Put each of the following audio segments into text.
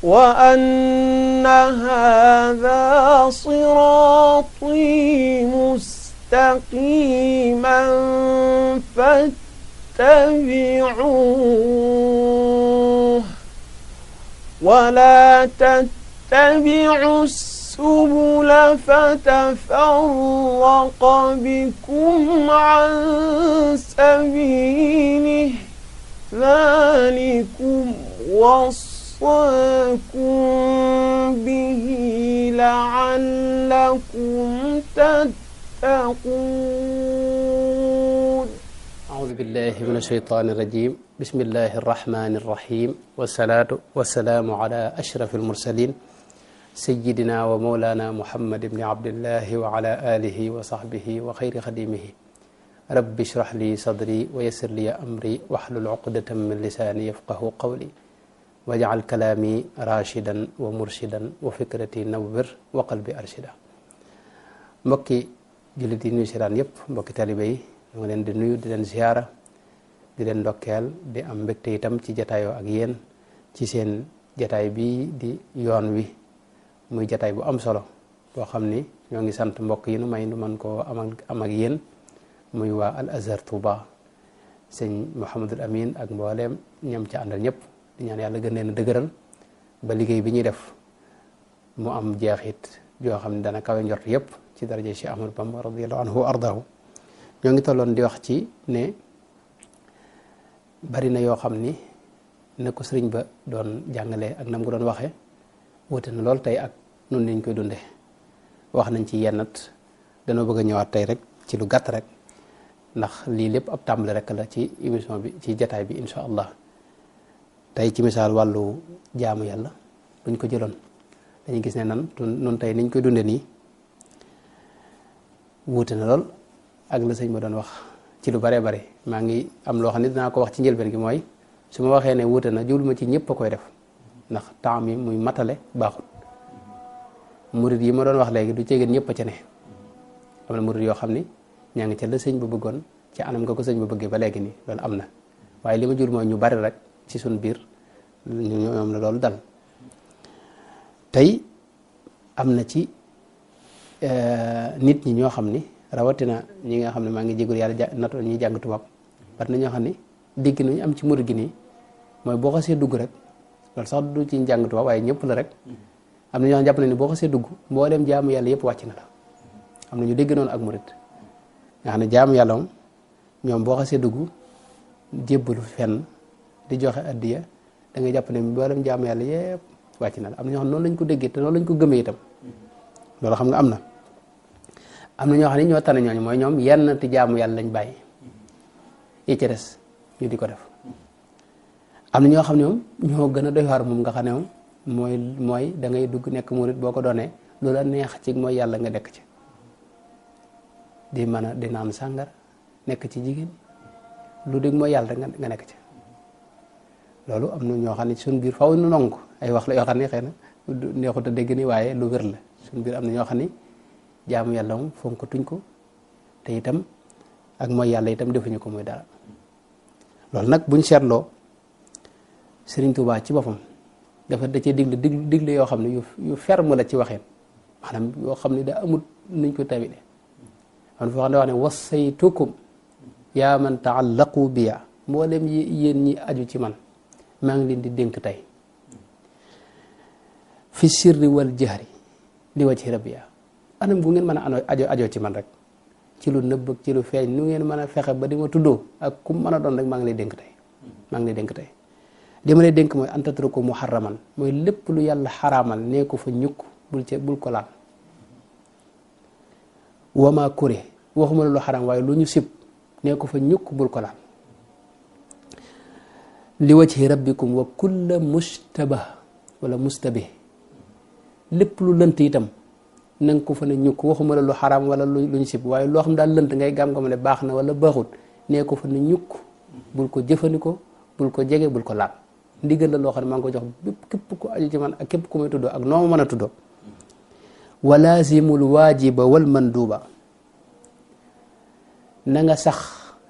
وأن هذا صراطي مستقيما فاتبعوه ولا تتبعوا السبل فتفرق بكم عن سبيله ذلكم وصاكم به لعلكم تتقون. أعوذ بالله من الشيطان الرجيم. بسم الله الرحمن الرحيم والصلاة والسلام على أشرف المرسلين سيدنا ومولانا محمد بن عبد الله وعلى آله وصحبه وخير خديمه. رب اشرح لي صدري ويسر لي أمري واحلل عقدة من لساني يفقه قولي واجعل كلامي راشدا ومرشدا وفكرتي نور وقلبي أرشدا. mbokki jullit yi nuyu siraan yëpp, mbokki talibe yi ñu ngi leen di nuyu di leen ziyaara di leen ndokkeel di am mbégte itam ci jataayoo ak yéen ci seen jataay bi di yoon wi muy jataay bu am solo boo xam ni ñoo ngi sant mbokk yi nu may nu man koo am ak yéen muy waa Al Azhar Touba sëñ Mouhamadul Amin ak mbooleem ñam ci àndal ñëpp di ñaan yàlla gën leen a dëgëral ba liggéey bi ñuy def mu am jeexit joo xam ne dana kawe njort yëpp ci daraje Cheikh Ahmadou Bamba radiyallahu anhu wa ardahu. ñoo ngi tolloon di wax ci ne bari na yoo xam ni na ko sëriñ ba doon jàngale ak nam ko doon waxee wute na lool tey ak nun lañ koy dunde wax nañ ci yennat danoo bëgg a ñëwaat tey rek ci lu gàtt rek ndax lii lépp ab tàmbali rek la ci émission bi ci jataay bi insha allah. tey ci misaal wàllu jaamu yàlla buñ ko jëloon dañuy gis ne nun tey niñ koy dunde nii wuute na lool ak la sëñ ma doon wax ci lu bare bare. maa ngi am loo xam ne dinaa ko wax ci njëlbeen gi mooy su ma waxee ne wuute na jublu ma ci ñëpp a koy def ndax temps mi muy matale baaxul. murid yi ma doon wax léegi du ceegeen ñëpp a ca ne am na murid yoo xam ni ñaa ngi ca la sëñ ba bëggoon ci anam nga ko sëñ ba bëggee ba léegi nii loolu am na waaye li ma jur mooy ñu bari rek ci suñ biir ñoom la loolu dal. tey am na ci nit ñi ñoo xam ni rawatina ñi nga xam ne maa ngi jégul yàlla nato ñuy jàng tubaab bari na ñoo xam ni dégg nañu am ci murid gi nii mooy boo xasee dugg rek loolu sax du ci jàng tubaab waaye ñëpp la rek am na ñoo xam jàpp na ni boo xasee dugg mbooleem jaamu yàlla yëpp wàcc na la. am na ñu dégg noonu ak murid nga xam ne jaamu yàlla moom ñoom boo xasee dugg jébbalu fenn di joxe addiya da ngay jàpp ne mbooleem jaamu yàlla yëpp wàcc na la. am na ñoo xam noonu lañ ko déggee te noonu lañ ko gëmee itam loolu xam nga am na. am na ñoo xam ne ñoo tane ñooñu mooy ñoom yenn ti jaamu yàlla lañ bàyyi yi ci des ñu di ko def. am na ñoo xam ne moom ñoo gën a doy waar moom nga xam ne moom mooy da ngay dugg nekk murid boo ko doonee loolu la neex ci mooy yàlla nga nekk ci di mën a di naan sàngar nekk ci jigéen lu dégg mooy yàlla nga nekk ci. loolu am na ñoo xam ne suñ biir faw nu nonk ay wax la yoo xam ne xëy na neexut a dégg ni waaye lu wér la suñ biir am na ñoo xam ne jaamu yàlla moom fonkatuñ ko te itam ak mooy yàlla itam defuñu ko muy dara. loolu nag buñ seetloo Sëriñ Tuubaa ci boppam dafa da cee digle yoo xam ne yu ferme la ci waxeen maanaam yoo xam ne da amul nuñ ko tawile man foo xam ne wax ne wassaytukum yaa man taallaqu biya mboolem yéen ñi aju ci man maa ngi leen di dénk tey fi sirri wal jahri li wajhi rabbiya anam gu ngeen mën a ajoo ci man rek ci lu nëbb ak ci lu feeñ nu ngeen mën a fexe ba di ma tuddoo ak kum mën a doon rek maa ngi lay dénk tey maa ngi lay dénk tey li ma lay dénk mooy an tatruku muharraman mooy lépp lu yàlla xaraamal nee ko fa ñukk bul ko laal. wama kuré waxuma lu xaraam waaye lu ñu sib nee ko fa ñukk bul ko laal. li wajhi rabbikum wa kulla mustabah wala mustabih lépp lu lënt itam na nga ko fa ne ñukk waxuma la lu xaraam wala lu ñu sib waaye loo xam daal lënt ngay gam-gam ne baax na wala baaxut nee ko fa ne ñukk bul ko jëfandikoo bul ko jege bul ko laal. ndigal la loo xam ne maa ngi ko jox bépp képp ku aju ci man ak képp ku may tuddoo ak noo ma mën a tuddoo. wa laazimul waajiba wal manduuba na nga sax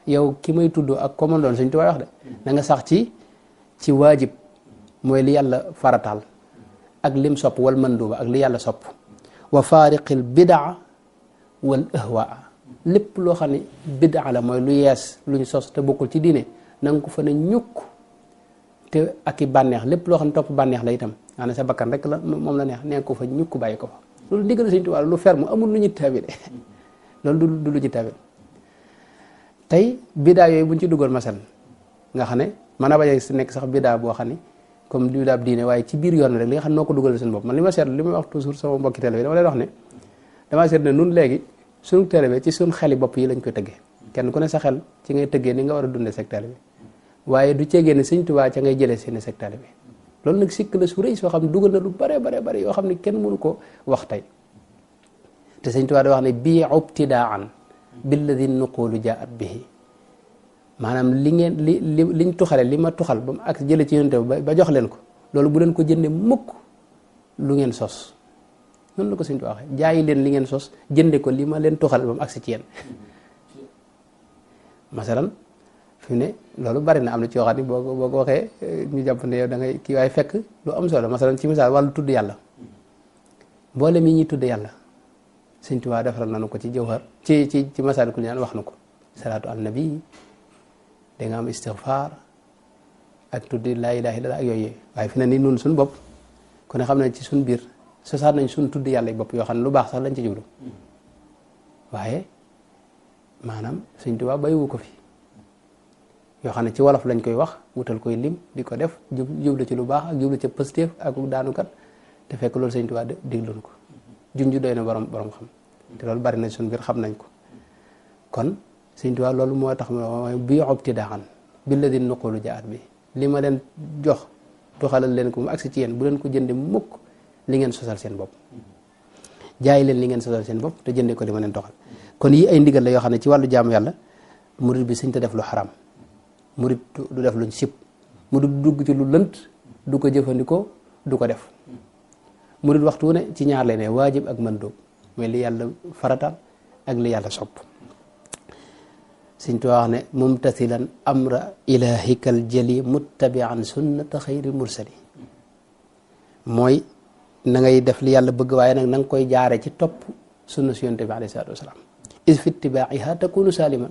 yow ki may tuddoo ak ko ma doon Sëñ Tuubaa wax de na nga sax ci waajib mooy li yàlla farataal ak lim sopp wal manduba ak li yàlla sopp wa faariqil bidaa wal ahwaa lépp loo xam ne bidaa la mooy lu yees luñ sos te bokkul ci diine na nga ko fa ne ñukk te ak i bànneex lépp loo xam ne topp bànneex la itam maa ne sa bakkan rek la moom la neex nee ko fa ñukk bàyyi ko fa loolu ndigal Sëñ Tuubaa lu ferme amul lu ñu taabile loolu du lu ñu taabile tey bidaa yooyu buñ ci duggoon masal nga xam ne mën a bañ a nekk sax bidaa boo xam ne comme bidaa diine waaye ci biir yoon rek li nga xam ne noo ko dugal seen bopp man li ma seetlu li may wax toujours sama mbokki télé bi dama leen wax ne damaa seetlu ne nun léegi suñu télé bi ci suñu xeli bopp yi lañ koy tëggee kenn ku ne sa xel ci ngay tëggee ni nga war a dundee sek télé bi waaye du ceegee ne Sëñ Tuubaa ca ngay jëlee seeni sek télé bi loolu nag sikk la su rëy soo xam ne dugal na lu bare yoo xam ne kenn mënu ko wax tey te Sëñ Tuubaa da wax ne bii ibtidaan billadi nuqulu jaat bihi maanaam li ngeen liñ tuxale li ma tuxal ba mu ak jële ci yonte ba jox leen ko loolu bu leen ko jënde mukk lu ngeen sos noonu la ko Sëñ Tuubaa waxee jaayi leen li ngeen sos jënde ko li ma leen tuxal ba mu agsi ci yéen masalan fi mu ne loolu bari na am na ci yoo xam ne boo ko waxee ñu jàpp ne yow da ngay kii waaye fekk lu am solo masalan ci misaal wàllu tudd yàlla mboolem yi ñuy tudd yàlla Sëñ Tuubaa defaral nañu ko ci jawhar ci Masaalikul Jinaan wax na ko salaatu al nabi da nga am istighfar ak tuddi laa ilaaha illallaah ak yooyu waaye fi ne nii nun suñu bopp ku ne xam ne ci suñu biir sosaat nañ suñu tudd yàlla bopp yoo xam ne lu baax sax lañ ci jublu waaye maanaam Sëñ Tuubaa bàyyiwu ko fi yoo xam ne ci wolof lañ koy wax wutal koy lim di ko def jublu ci lu baax ak jublu ci positif ak daanukat te fekk loolu Sëñ Tuubaa digluñ ko junju doy na borom xam te loolu bari na suñu biir xam nañ ko kon Sëñ Tuubaa loolu moo tax mooy bii ibtidaan billadi nuqulu jaat bi li ma leen jox doxalal leen ko mu agsi ci yéen bu leen ko jënde mukk li ngeen sosal seen bopp jaay leen li ngeen sosal seen bopp te jënde ko li ma leen doxal kon yi ay ndigal la yoo xam ne ci wàllu jaamu yàlla murid bi Sëñ te def lu xaram murid du def luñ sib mu du dugg ci lu lënt du ko jëfandikoo du ko def murid waxtu ne ci ñaar lay ne waajib ak mandóob mooy li yàlla farataal ak li yàlla sopp Sëñ Tuubaa wax ne mumtasilan amra ilahikal jali muttabian sunnata xayri mursali mooy na ngay def li yàlla bëgg waaye nag na nga koy jaare ci topp sunna si Yonent bi alayhi salaatu wasalaam is fi ittibaa'iha takunu saliman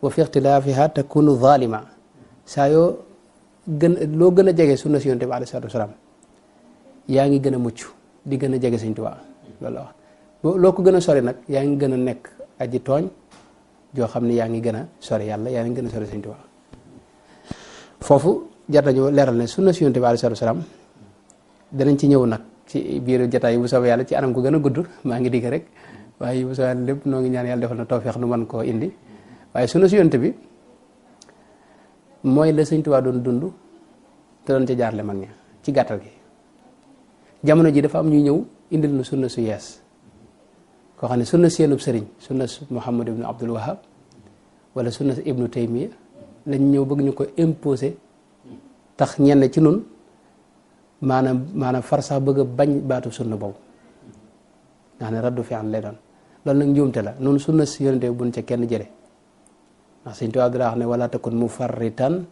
wa fi ixtilaafiha takunu zalima saa yoo loo gën a jege sunna si Yonent bi alayhi salaatu wasalaam yaa ngi gën a mucc di gën a jege Sëñ Tuubaa loolu la wax loo ko gën a sori nag yaa ngi gën a nekk aji tooñ joo xam ne yaa ngi gën a sori yàlla yaa ngi gën a sori Sëñ Tuubaa foofu jar nañu leeral ne sunna si Yonent bi alayhi salaatu wasalaam danañ ci ñëw nag ci biir jotaay bu soobee yàlla ci anam ko gën a gudd maa ngi digg rek waaye bu soobee yàlla lépp noo ngi ñaan yàlla defal na tawfeex nu mën koo indi waaye sunna si Yonent bi mooy la Sëñ Tuubaa doon dund te doon ca jaarle mag ña ci gàttal gi jamono ji dafa am ñuy ñëw indil nu sunna su yees koo xam ne sunna seenub sëriñ sunna Muhammad ibnu Abdul Wahab wala sunna ibnu Taymiya lañ ñëw bëgg ñu ko imposer tax ñenn ci nun maanaam far sax bëgg a bañ baatu sunna boobu nga xam ne raddu fi an lay doon loolu nag njuumte la noonu sunna si Yonent bi buñ ca kenn jële ndax Sëñ Tuubaa daa wax ne wala takun mufarritan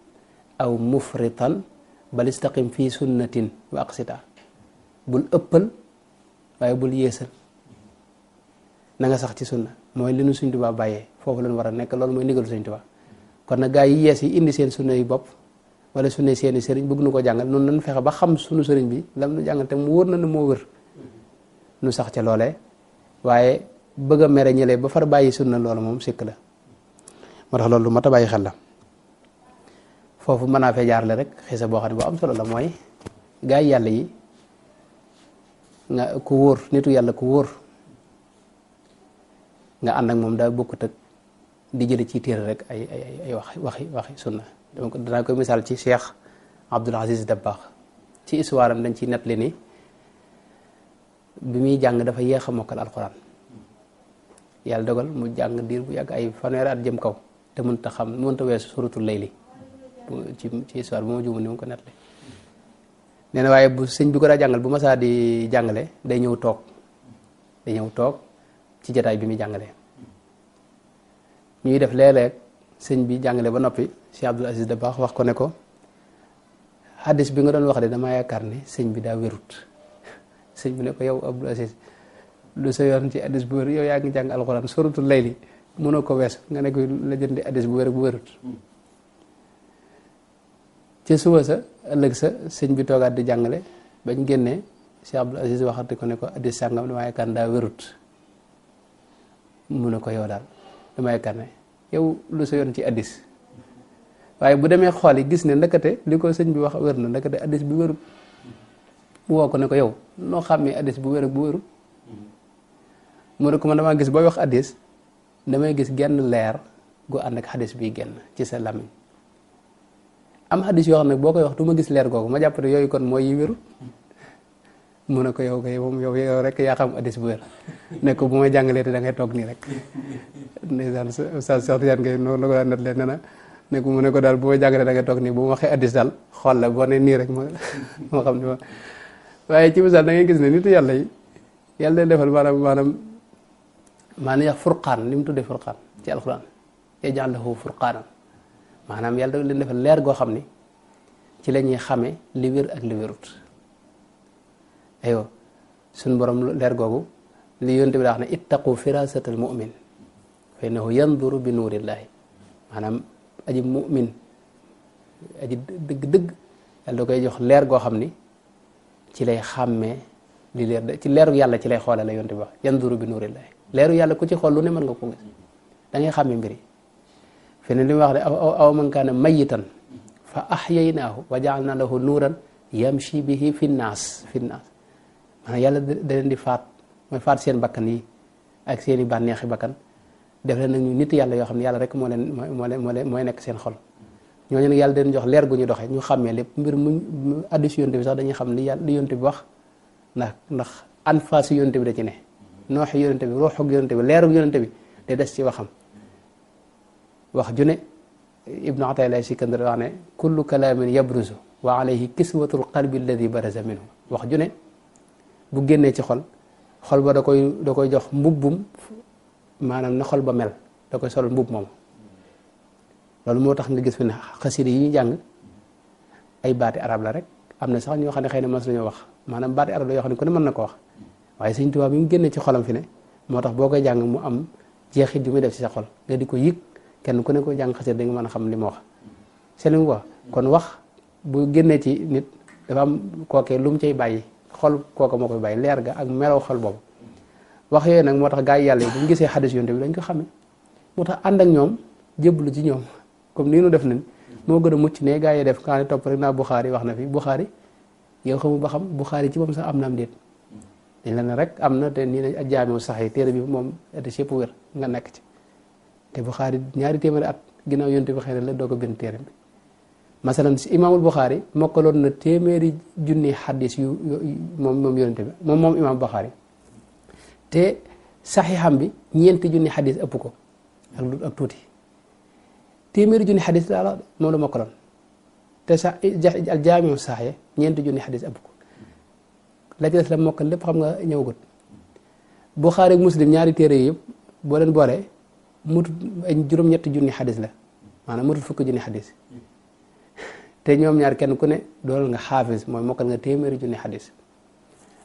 aw mufritan bal istaqim fii sunnatin wa aqsita bul ëppal waaye bul yéesal na nga sax ci sunna mooy li nu Sëñ Tuubaa bàyyee foofu lañ war a nekk loolu mooy ndigalu Sëñ Tuubaa kon nag gaa yi yees yi indi seen sunna yu bopp wala sunna seeni sëriñ bëgg nu ko jàngal noonu nañ fexe ba xam sunu sëriñ bi lam nu jàngal te mu wóor na ne moo wër nu sax ca loolee waaye bëgg a mere ñëlee ba far bàyyi sunna loolu moom sikk la moo tax loolu lu mat a bàyyi xel la foofu mën naa fee jaarle rek xisa boo xam ne boo am solo la mooy gaa yi yàlla yi nga ku wóor nitu yàlla ku wóor nga ànd ak moom daa bokkut ak di jële ci téere rek ay waxi sunna donc danaa koy misaal ci Cheikh Abdoul Aziz Dabakh ci histoire am dañ ciy nettali ni bi muy jàng dafa yéex a mokkal alxuraan yàlla dogal mu jàng diir bu yàgg ay fanweeri at jëm kaw te mënta weesu suratul layli ci histoire bu ma juumul ni mu ko nettali nee na waaye bu sëñ bi ko daa jàngal bu masaa di jàngale day ñëw toog ci jataay bi muy jàngalee ñuy def léeg-léeg sëñ bi jàngale ba noppi Cheikh Abdoul Aziz Dabakh wax ko ne ko hadis bi nga doon wax de damaa yaakaar ne sëñ bi daa wérut sëñ bi ne ko yow Abdou Aziz lu sa yoon ci addis bu wér yow yaa ngi jàng alxuraan suratul layli mënoo ko wees nga ne ko la jëndi addis bu wér bu wérut ci suba sa ëllëg sa sëñ bi toogaat di jàngale bañ génnee Cheikh Abdou Aziz waxati ko ne ko addis sàngam damaa yaakaar daa wérut mu ne ko yow daal damaa yaakaar ne yow lu sa yoon ci addis waaye bu demee xool yi gis ne ndakate li ko sëñ bi wax wér na ndakate addis bi wérut mu woo ko ne ko yow noo xàmmee addis bu wér ak bu wérut mu ne ko man damaa gis booy wax addis damay gis genn leer gu ànd ak xadis bii genn ci sa làmmiñ am xadis yoo xam ne boo koy wax du ma gis leer googu ma jàpp ne yooyu kon mooy yi wérut mu ne ko yow kay moom yow rek yaa xam addis bu wér ne ko bu may jàngalee te da ngay toog nii rek ndeysaan sa Cheikh Tidiane ngay noonu la ko daan net leen ne na ne ko mu ne ko daal bu may jàngalee da ngay toog nii bu ma waxee addis daal xool la boo ne nii rek moo xam ne ma waaye ci misaal da ngay gis ne nitu yàlla yi yàlla leen defal maanaam yax furqaan li mu tuddee furqaan ci alquran yaj'al lahu furqaanan maanaam yàlla da leen defal leer goo xam ni ci la ñuy xamee li wér ak li wérut aywa suñ borom leer googu li yonte bi daa wax ne ittaqu firasatal mu'min fa innahu yanduru bi nuurillahi maanaam aji mu'min aji dëgg-dëgg yàlla da koy jox leer goo xam ni ci lay xàmmee li leer ci leeru yàlla ci lay xoole la yonte bi wax yanduru bi nuurillahi leeru yàlla ku ci xool lu ne mën nga ko gis da ngay xàmme mbiri feneen li mu wax ne aw man kaana mayitan fa ahyaynaahu wa ja'alna lahu nuuran yamshi bihi fi naas maanaam yàlla da leen di faat mooy faat seen bakkan yi ak seen i bànneexi bakkan def leen nag ñu nit yàlla yoo xam ne yàlla rek mooy nekk seen xol ñooñu nag yàlla daleen jox leer gu ñu doxee ñu xàmmee lépp mbir mu addu si yonte bi sax dañuy xam li yonte bi wax ndax anfaasi yonte bi da ci ne nooxi yonente bi ruuxug yonente bi leerug yonente bi day des ci waxam wax ju ne ibnu Atayla Sikandar wax ne kullu kalaamin yabruzu wa alayhi kiswatul qalbi alladi baraza minhu wax ju ne bu génnee ci xol ba da koy jox mbubbum maanaam na xol ba mel da koy sol mbubb moom loolu moo tax nga gis fi ne xasida yi ñu jàng ay baati arab la rek am na sax ñoo xam ne xëy na mas nañoo wax maanaam baati arab la yoo xam ne ku ne mën na ko wax waaye Sëñ Tuubaa bi mu génnee ci xolam fi ne moo tax boo koy jàng mu am jeexit ju muy def ci sa xol nga di ko yëg kenn ku ne ko jàng xasida da nga mën a xam li ma wax c'est li mu wax kon wax bu génnee ci nit dafa am kookee lu mu cay bàyyi xol kooka moo koy bàyyi leer ga ak melaw xol boobu wax yooyu nag moo tax gaa yi yàlla yi bu ñu gisee xadis yonte bi dañ ko xamee moo tax ànd ak ñoom jébbalu ci ñoom comme nii nu def nañ moo gën a mucc ne gaa yi def kaa ne topp rek naa Buxaari wax na fi Buxaari yow xamul ba xam Buxaari ci moom sax am na am déet dañ la ne rek am na te nii nañ ak jaamiu sax yi téere bi moom addis yëpp wér nga nekk ci te Buxaari 2 téeméeri at ginnaaw yonte bi xëy na la doo ko bind téere bi masalan si imaamul Buxaari mokkaloon na téeméeri junni xaddis yu moom yonte bi moom imaam Buxaari te saxiixam bi 4 junni xaddis ëpp ko ak tuuti téeméeri junni xaddis la moom la mokkaloon te al jaamiu saxiix 4 junni xaddis ëpp ko la ci des la mokkal lépp xam nga ñëwagut Buxaari ak Muslim ñaari téere yi yëpp boo leen boolee mutut ay juróom-ñetti junni xadis la maanaam mutut fukki junni xadis te ñoom ñaar kenn ku ne doolal nga xaafis mooy mokkal nga téeméeri junni xadis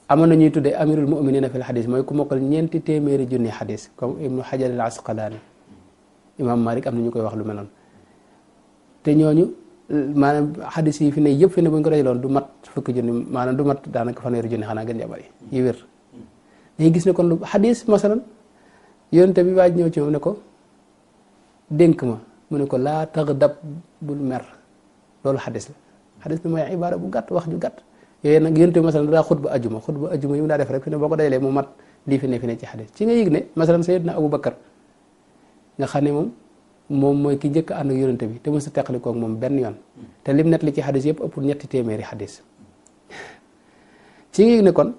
amoon na ñuy tuddee amirul muminina fil xadis mooy ku mokkal 4 téeméeri junni xadis comme ibnu xajar al asqalaani imam malik am na ñu koy wax lu mel noonu te ñooñu maanaam xadis yi fi ne yëpp fi ne bu ñu ko dajaloon du mat fukki junni maanaam du mat daanaka fanweeri junni xanaa gën jabari yi wér dañuy gis ne kon lu xadis masalan yonte bi waaj ñëw ci moom ne ko dénk ma mu ne ko laa taghdab bul mer loolu xadis la xadis la mooy ibaara bu gàtt wax ju gàtt yooyu nag yonte bi masalan daa xutba ajuma yi mu daa def rek fi ne boo ko dajalee mu mat lii fi ne ci xadis ci nga yëg ne masalan sayyidna Abu Bakar nga xam ne moom mooy ki njëkk ànd ak yonente bi te mos a teqalikoo ak moom benn yoon te lim net li ci xadis yëpp ëppul 3 téeméeri xadis ci nga yëg ne kon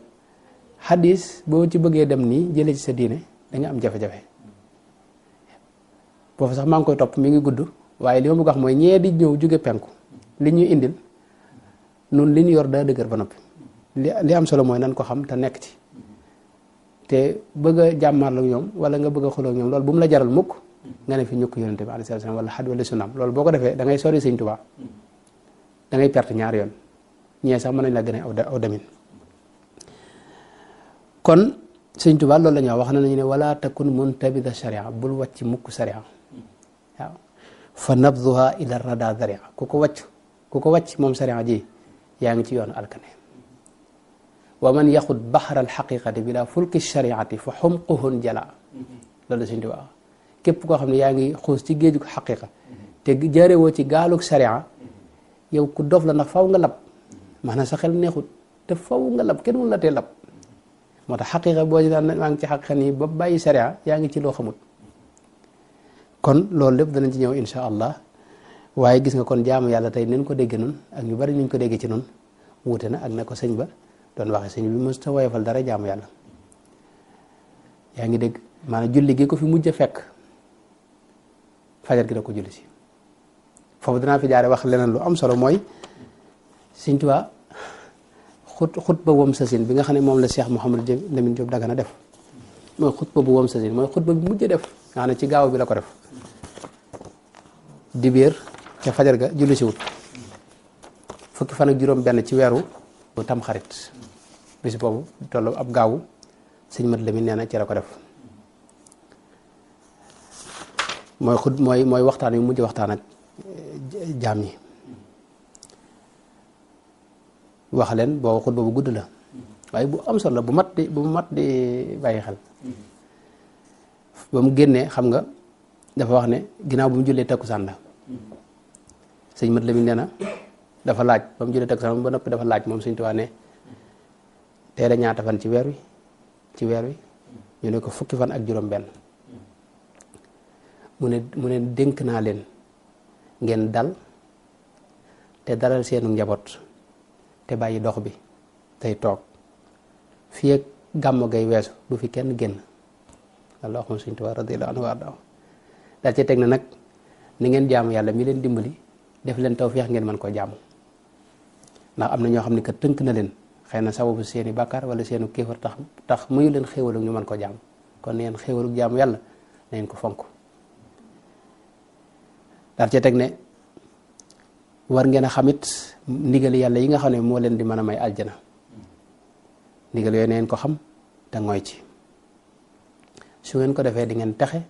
xadis boo ci bëggee dem nii jëlee ci sa diine da nga am jafe-jafe boofu sax maa ngi koy topp mi ngi gudd waaye li ma bëgg wax mooy ñee di ñëw jóge penku li ñuy indil nun li ñu yor daa dëgër ba noppi li am solo mooy nan ko xam te nekk ci te bëgg a jàmmaarlu ak ñoom wala nga bëgg a xuloo ak ñoom loolu bu mu la jaral mukk nga ne fi ñukk yonente bi alayhi salaam wala xad wala sunnaam loolu boo ko defee da ngay sori Sëñ Tuubaa da ngay perte 2 yoon ñee sax mën nañ la gën a aw demin kon Sëñ Tuubaa loolu la ñu wax na nañu ne wala takun muntabida sharia bul wàcc mukk sharia waaw fa nabduha ila rada daria ku ko wàcc moom sharia ji yaa ngi ci yoonu alkane wa man yaxud baxra alxaqiqati bila fulki shariati fa xumquhun jala loolu Sëñ Tuubaa képp koo xam ne yaa ngi xuus ci géeju xaqiqa te jaarewoo ci gaalug sharia yow ku dof la ndax faw nga lab maanaam sa xel neexut te faw nga lab kenn mun la tee lab moo tax xaqiqa boo ci daan maa ngi ci xaqiqa nii ba bàyyi sharia yaa ngi ci loo xamut kon loolu lépp danañ ci ñëw insha allah waaye gis nga kon jaamu yàlla tey nen ko dégge nun ak ñu bari ñu ko déggee ci nun wuute na ak na ko sëñ ba doon waxe sëñ bi mos ta woyofal dara jaamu yàlla yaa ngi dégg maanaam julli gi ko fi mujj a fekk fajar gi da ko julli si foofu danaa fi jaare wax leneen lu am solo mooy Sëñ Tuubaa xutba wam sasin bi nga xam ne moom la Cheikh Mouhamadou Lamine Diop Dagana def mooy xutba bu wam sasin mooy xutba bi mujj a def nga xam ne ci gaaw bi la ko def dibéer ca fajar ga julli si wut fukki fan ak juróom benn ci weeru tam xarit bis boobu tollu ab gaawu Sëñ Mat Lamine nee na ci la ko def mooy waxtaan yu mujj waxtaan ak jaam ñi wax leen boobu xutba bu gudd la waaye bu am solo la bu mat di bàyyi xel ba mu génnee xam nga dafa wax ne ginnaaw bu mu jullee takkusaan la Sëñ Mat Lamin nee na dafa laaj ba mu jullee takkusaan ba noppi dafa laaj moom Sëñ Tuubaa ne tey la ñaata fan ci weer wi ñu ne ko fukki fan ak juróom benn mu ne dénk naa leen ngeen dal te dalal seenu njaboot te bàyyi dox bi tey toog fii ak gàmmu gay weesu du fi kenn génn Allah wax moom Sëñ Tuubaa radiyallaahu anhu warda daal ci teg na nag ni ngeen jaamu yàlla mi leen dimbali def leen tawfeex ngeen mën koo jaamu ndax am na ñoo xam ne que tënk na leen xëy na sababu seeni bàkkaar wala seenu kéefar tax muyu leen xéewalug ñu mën koo jaamu kon neen xéewalug jaamu yàlla na ngeen ko fonk daal ci teg ne war ngeen a xamit ndigal yàlla yi nga xam ne moo leen di mën a may aljana ndigal yooyu na ngeen ko xam te ngooy ci su ngeen ko defee di ngeen texe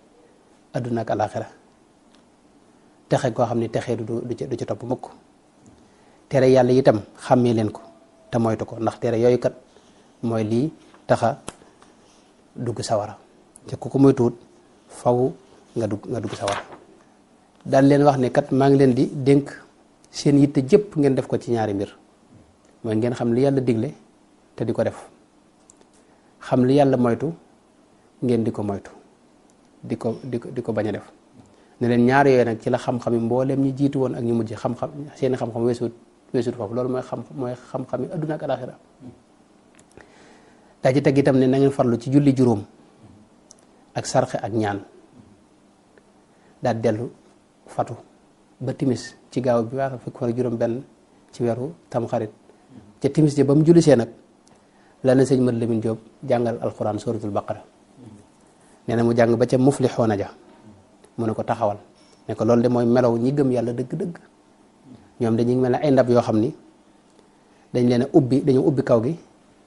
adduna ak alaxira texe koo xam ne texe du ci topp mukk tere yàlla itam xàmmee leen ko te moytu ko ndax tere yooyu kat mooy lii taxa dugg sawara te ku ko moytuwut faw nga dugg sawara daal leen wax ne kat maa ngi leen di dénk seen yitte jëpp ngeen def ko ci ñaari mbir mooy ngeen xam li yàlla digle te di ko def xam li yàlla moytu ngeen di ko moytu di ko bañ a def ne leen ñaar yooyu nag ci la xam-xam yi mbooleem ñi jiitu woon ak ñu mujj xam-xam seeni xam-xam weesut foofu loolu mooy xam-xam yi adduna ak alaxira daa ci teg itam ne na ngeen farlu ci julli juróom ak sarxe ak ñaan daal dellu fatu ba timis ci gaaw bi waa fukk fan ak juróom benn ci weeru tamxarit ca timis ji ba mu jullisee nag la na Sëñ Mat Lamin Jóob jàngal alquran suratul baqara nee na mu jàng ba ca muflixoona ja mu ne ko taxawal ne ko loolu de mooy melow ñi gëm yàlla dëgg-dëgg ñoom dañuy mel ne ay ndab yoo xam ni dañ leen a dañu ubbi kaw gi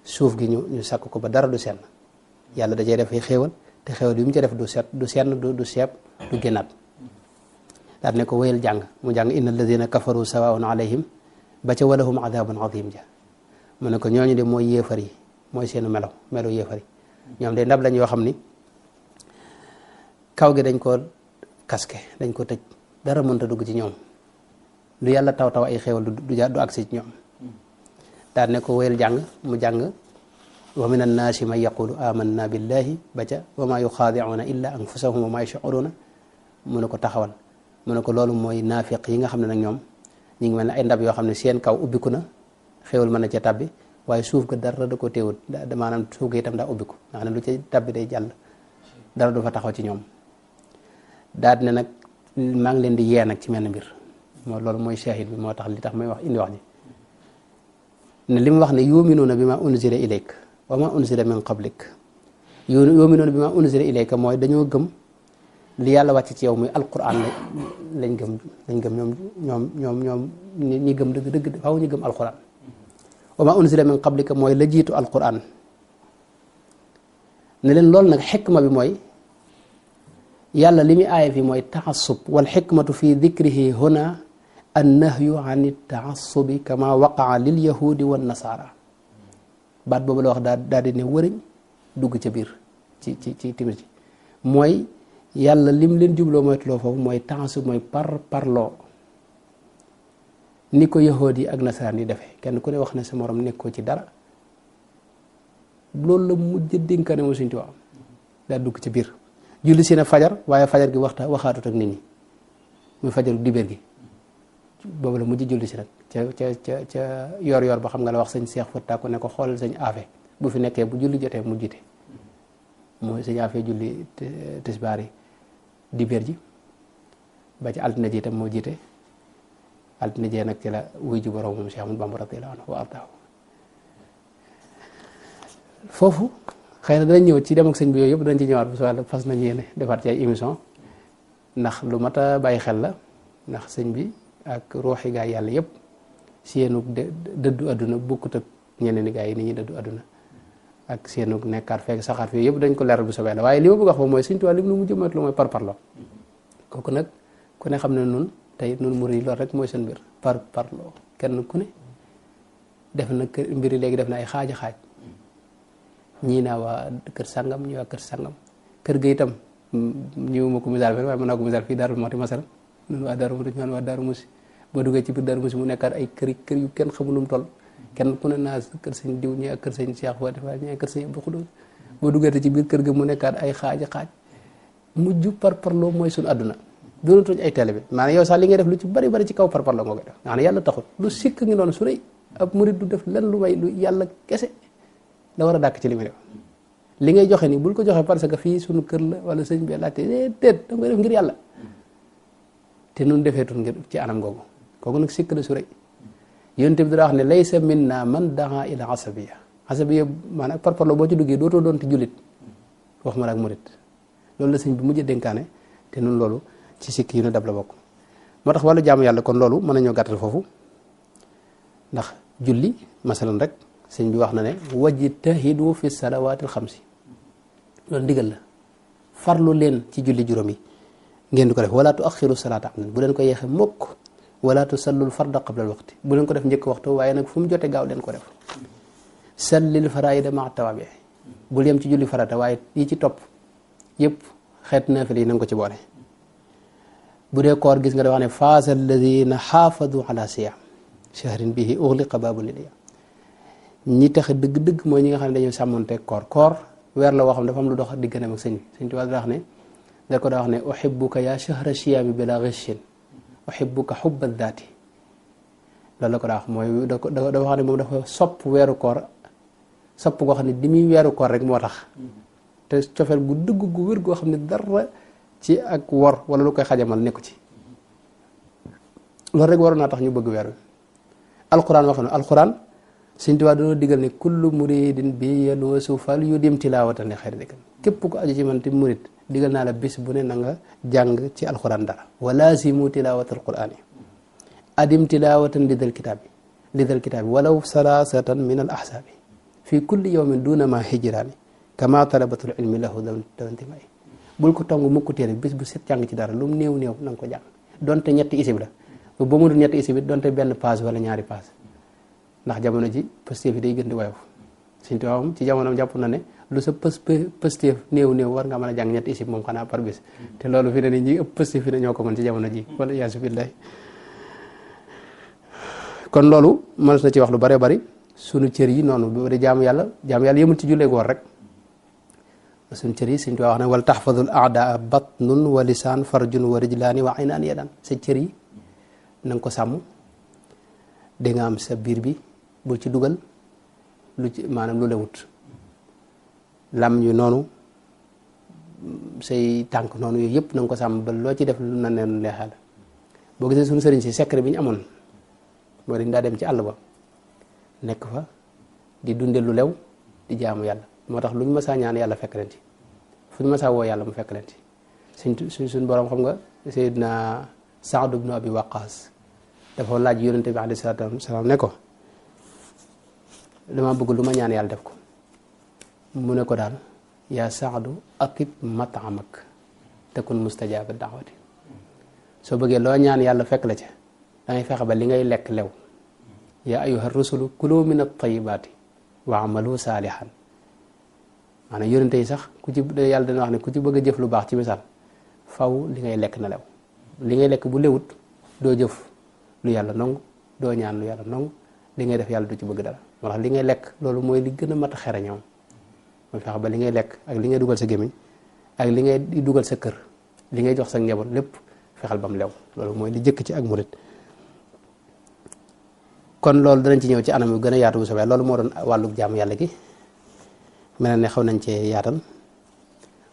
suuf gi ñu sakk ko ba dara du senn yàlla da cay def ay xéewal te xéewal yu mu ca def du senn du seeb du génnaat daal ne ko wéyal jàng mu jàng inna alladina kafaru sawaun alayhim ba ca walahum adabun azim ja mu ne ko ñooñu de mooy yéefar yi mooy seenu melo yéefar yi ñoom de ndab lañ yoo xam ni kaw gi dañ ko kaske dañ ko tëj dara mënta dugg ci ñoom lu yàlla taw ay xéewal du agsi ci ñoom daal ne ko wéyal jàng mu jàng wa min annaasi man yaqulu amanna billahi ba ca wa ma yuxaadicuuna illa anfusahum wa ma yashcuruuna mu ne ko taxawal mu ne ko loolu mooy naafiq yi nga xam ne nag ñoom ñu ngi mel ne ay ndab yoo xam ne seen kaw ubbiku na xéewal mën na ca tabbi waaye suuf ga dara da ko téewut maanaam suuf ga itam daa ubbiku nga xam ne lu ca tabbi day jàll dara du fa taxaw ci ñoom daal ne nag maa ngi leen di yee nag ci menn mbir moo loolu mooy shahid bi moo tax li tax may wax indi wax ji ne li mu wax ne yuminuuna bi ma unzila ilayk wa ma unzila min qablik yuminuuna bi ma unzila ilayka mooy dañoo gëm li yàlla wàcc ci yow muy alquran lañ gëm ñoom ñi gëm dëgg faaw ñu gëm alquran wa ma unzila min qablika mooy la jiitu alquran ne leen loolu nag xikma bi mooy yàlla li muy aaye fi mooy taassub wal xikmatu fi dikrihi huna an nahyu an taassubi kama waqaa lil yahudi wan nasaara baat boobu la wax daal di ne wëriñ dugg ca biir ci timir ci mooy yàlla lim leen jubloo mooy tuloo foofu mooy taassub mooy parloo ni ko yahood yi ak nasaraan yi defee kenn ku ne wax ne sa morom nekkoo ci dara loolu la mujj dénkaane moo Sëñ Tuubaa daal dugg ca biir julli si na fajar waaye fajar gi waxaatut ak nit ñi muy fajaru dibéer gi boobu la mujj julli si nag ca yor ba xam nga la wax sëñ Seex Fatta ko ne ko xoolal sëñ Afe bu fi nekkee bu julli jotee mu jiite mooy sëñ Afe julli tisbaar yi dibéer ji ba ci altine ji itam moo jiite altine jee nag ci la wuy ji borom moom Cheikh Ahmadou Bamba radiyallahu anhu wa ardaahu foofu xëy na danañ ñëw ci dem ak sëñ bi yooyu yëpp danañ ci ñëwaat bu soo yàlla fas nañ yéene defaat ci ay émission ndax lu mat a bàyyi xel la ndax sëñ bi ak ruuxi gaa yàlla yëpp seenu dëddu àdduna bokkut ak ñeneen i gaa yi ni ñuy dëddu àdduna ak seenu nekkaat fekk saxaat fii yëpp dañ ko leeral bu soobee la waaye li ma bëgg wax foofu mooy Sëñ Tuubaa li mu jëmat lu mooy parparloo kooku nag ku ne xam ne nun tey nun murid yi loolu rek mooy seen mbir parparloo kenn ku ne def na kër mbiri léegi def na ay xaaja xaaj ñii naa waa kër sàngam ñii waa kër sàngam kër ga itam ñëwuma ko misaal fenn waaye mën naa ko misaal fii Daaru Muxti masal nun waa Daaru Muxti ñaan waa Daaru Muxti boo duggee ci biir Daaru Muxti mu nekkaat ay kër yu kenn xamul nu mu toll kenn ku ne naa kër sëñ diw ñii ak kër sëñ Cheikh Fati Fall ñii ak kër sëñ Abdou Khoudoss boo duggee te ci biir kër ga mu nekkaat ay xaaja xaaj mujj parparloo mooy suñu àdduna doonatuñ ay télé bi maanaam yow sax li ngay def lu ci bari bari ci kaw parparloo nga koy def nga xam ne yàlla taxul lu sikk ngi noonu su rëy ab murid du def lenn lu may lu yàlla kese da war a dàkk ci li muy def li ngay joxe ni bul ko joxe parce que fii suñu kër la wala sëñ bi laajte déet da nga koy def ngir yàlla te nun defeetul ngir ci anam googu kooku nag sikk la su rëy yonent bi dara wax ne laysa minna man daa ila asabiya maanaam parparloo boo ci duggee dootoo doon ti jullit wax ma la ak murid loolu la sëñ bi mujj dénkaane te nun loolu ci sikk yi nu dab la bokk moo tax wàllu jaamu yàlla kon loolu mën nañoo gàttal foofu ndax julli masalan rek sëñ bi wax na ne wajtahidu fi salawaatil xamsi loolu ndigal la farlu leen ci julli juróom yi ngeen di ko def wala tu axiru salaata am bu leen ko yeexe mukk wala tu sallul farda qabla al waqti bu leen ko def njëkk waxtu waaye nag fu mu jote gaaw leen ko def sallil faraida ma tawaabi bul yem ci julli farata waaye yi ci topp yëpp xeet naafil yi na nga ko ci boole bu dee koor gis nga da wax ne faasa alladina xaafadu ala siyam shahrin bihi ughliqa babu lidia ñi tax dëgg-dëgg mooy ñi nga xam ne dañoo sàmmonte koor weer la woo xam dafa am lu dox digganteem ak sëñ bi sëñ Tuubaa daa wax ne da ko daa wax ne uhibbuka ya shahra siyaami bila ghishin uhibbuka hubba daati loolu la ko daa wax mooy dafa wax ne moom dafa sopp weeru koor sopp koo xam ne di muy weeru koor rek moo tax te cofeel gu dëgg gu wér goo xam ne dara ci ak wor wala lu koy xajamal nekku ci loolu rek waroon naa tax ñu bëgg weer wi alquran wax na alquran Sëñ Tuubaa dañoo digal ne kullu muridin bi yaloosu fal yu dim tilaawatan li xayri dikk képp ko aju ci man te murid digal naa la bis bu ne na nga jàng ci alquran dara wa laasimu tilaawatal qur'ani adim tilaawatan lidal kitaabi walaw salaasatan min al ahsaabi fi kulli yawmin duna ma hijraani kama talabatul ilmi lahu dawantimay bul ko tong mukk téere bis bu set jàng ci dara lu mu néew na nga ko jàng donte ñetti isib la ba mu dul ñetti isib it donte benn page wala ñaari page ndax jamono ji pëstéef yi day gën di woyof Sëñ Tuubaa moom ci jamonoom jàpp na ne lu sa pëstéef néew war nga mën a jàng ñetti isib moom xanaa par bis te loolu fi ne ni ñi ëpp pëstéef fi ne ñoo ko mën ci jamono ji wala yaasu billahi kon loolu mënees na ci wax lu bare bari sunu cër yi noonu bu di jaamu yàlla yëmul ci jullee goor rek sunu cër yi Sëñ Tuubaa wax ne wal taxfadul aadaa batnun wa lisaan farjun wa rijlaani wa aynaan yadan sa cër yi na nga ko sàmm di nga am sa biir bi bul ci dugal lu ci maanaam lu lewut lam ñu noonu say tànk noonu yooyu yëpp na nga ko sàmm ba loo ci def lu na neen leexal boo gisee suñu sëriñ si secret bi ñu amoon mooy dañ daa dem ci àll ba nekk fa di dunde lu lew di jaamu yàlla moo tax lu ñu mësaa ñaan yàlla fekk leen ci fu ñu mësaa woo yàlla mu fekk leen ci suñ borom xam nga Seydina Saad ibnu Abi Waqaas dafa laaj yonente bi alayhi salaatu wasalaam ne ko dama bëgg lu ma ñaan yàlla def ko mu ne ko daal yaa saadu atib mat'amak takun mustajaaba daawati soo bëggee loo ñaan yàlla fekk la ca da ngay fexe ba li ngay lekk lew yaa ayyuha rusulu kulu min at-tayyibaati wa amalu saalihan maanaam yonente yi sax ku ci yàlla dana wax ne ku ci bëgg a jëf lu baax ci misaal faw li ngay lekk na lew li ngay lekk bu lewut doo jëf lu yàlla nangu doo ñaan lu yàlla nangu li ngay def yàlla du ci bëgg dara moo tax li ngay lekk loolu mooy li gën a mat a xereñoom mooy fexe ba li ngay lekk ak li ngay dugal sa gémmiñ ak li ngay dugal sa kër li ngay jox sa njaboot lépp fexal ba mu lew loolu mooy li jëkk ci ak murit kon loolu danañ ci ñëw ci anam yu gën a yaatu bu soobee loolu moo doon wàllu jaamu yàlla gi mel na ne xaw nañ cee yaatal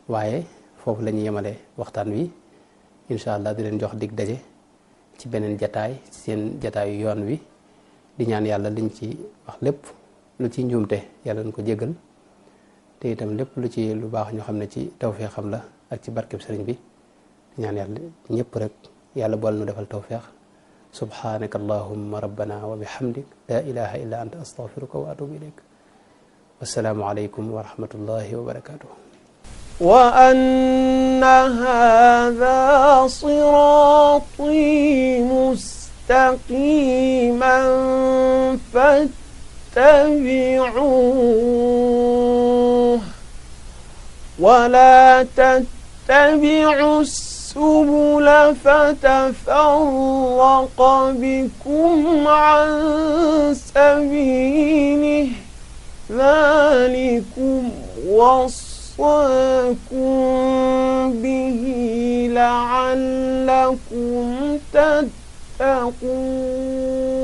waaye foofu la ñuy yemale waxtaan wi incha allah di leen jox dig daje ci beneen jataay ci seen jataayu yoon wi di ñaan yàlla liñ ci wax lépp lu ci njuumte yàlla nañ ko jéggal te itam lépp lu ci lu baax ñu xam ne ci tawfeex xam la ak ci barkeb sëriñ bi di ñaan yàlla ñëpp rek yàlla bool nu defal tawfeex subhanaka allahumma rabbana wa bihamdik la ilaha illa anta astaghfiruka wa atubu ilayk wassalaamu alaykum wa rahmatullahi wa barakatuh wa anna hadha sirati mustaqiman fattabi'uhu wa la tattabi'u السبل فتفرق بكم عن سبيله ذلكم وصاكم به لعلكم تتقون